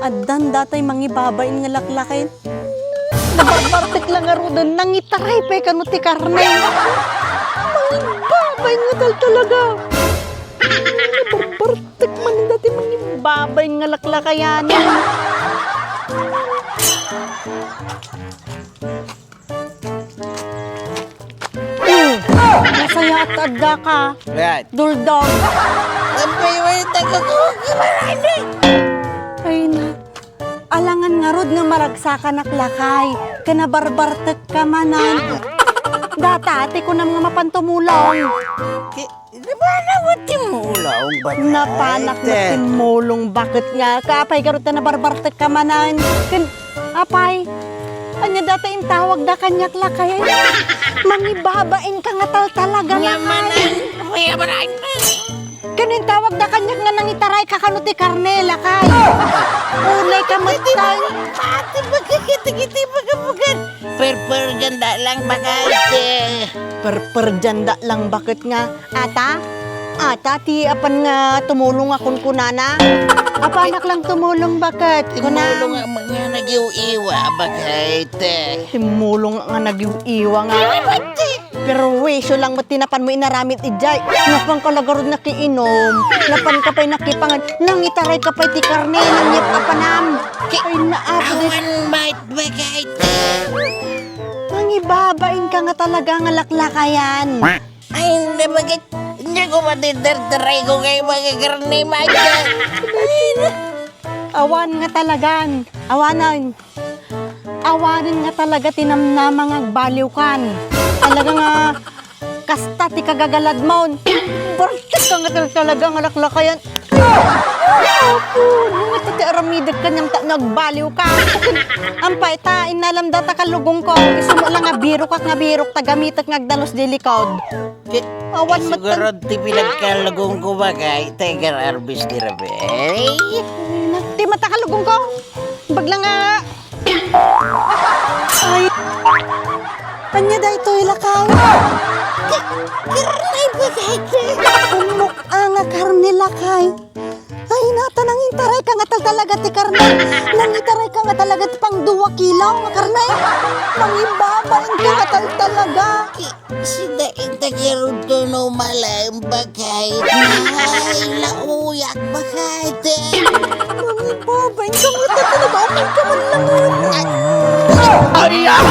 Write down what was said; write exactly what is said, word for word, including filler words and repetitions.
Addan datay mangibabain nga laklakayen. Nabarbartek la ngaruden, nangitaray pay kano ti karne. Mangibabain nga tal-, talaga. Nabarbartek man datay mangibabain nga laklakayen. Hmm. Nasayaat ta addaka. Right. Duldog. Abay, wait, ako ko, kamarani. Ay na. Alangan ngarud nga maragsakanak lakay. Ken nabarbartekka manen. Data, ti kunam nga mapan tumulong. Ki-, Napanak met timmulong, baket. Napanak met timmulong, baket nga. Kaapay garud ta nabarbartekka manen. Ken, apay, ania data intawagda kaniak lakay? Mangibabainka nga taltalaga lakay. Nia manen, apay a barain? Ken intawagda kaniak nga nangitarayka kano ti karne lakay. Unayka met kay. Ati, baket, iti, iti, baket, baket. Perperdianda lang, baket. Perperdianda lang, baket nga. Ata? Ata ti apan nga tumulong a kunkunana? Apanak lang tumulong, baket? Kuna. Timmulong nga, nga nagiw-iwa, baket. Timmulong nga nagiw-iwa nga. Perwisyo lang met ti napanmo inaramid idiay. Napanka la garud nakiinom. Napanka pay nakipangan. Nangitarayka pay ti karne. Nangyap ka panam. Ki-, ay, naapod. Awan met, baket. Mangibabainka nga talaga nga laklakayen. Ay, hindi, baket. Hindi ko matiterteray ko kay mga karne, baket. Awan nga talagan. Awanen. Awanen nga talaga ti namnama nga agbaliwkan. Talaga nga kasta ti kagagaladmon. Bartekka nga tal-, talaga nga laklakayen. Apo, nga ti aramidek kaniam ta nagbaliwka. Ampay ta, innalam data kalugongko. Isu met la nga birokak nga birok, ta gamitek nga agdalus di likod. Ki-, awan met. Siguro ti pinagkalugongko, baket, ti agar-arbis di rabii. Ti mata kalugongko. Bagla nga. Ay. Ania daytoy, lakay? Ka-, karne, baket. Ummok-a nga karne, lakay. Ay, nata, nangitarayka nga tal-, talaga ti karne. Nangitarayka nga talaga ti pang dua kilo nga karne. Mangibabainka nga tal-, talaga. Ki-, sida ita garud no malem, baket. Ay, lauyak, baket. Mangibabainka nga tal-, talaga. Amin ka man lang. Ay. Ay, ah!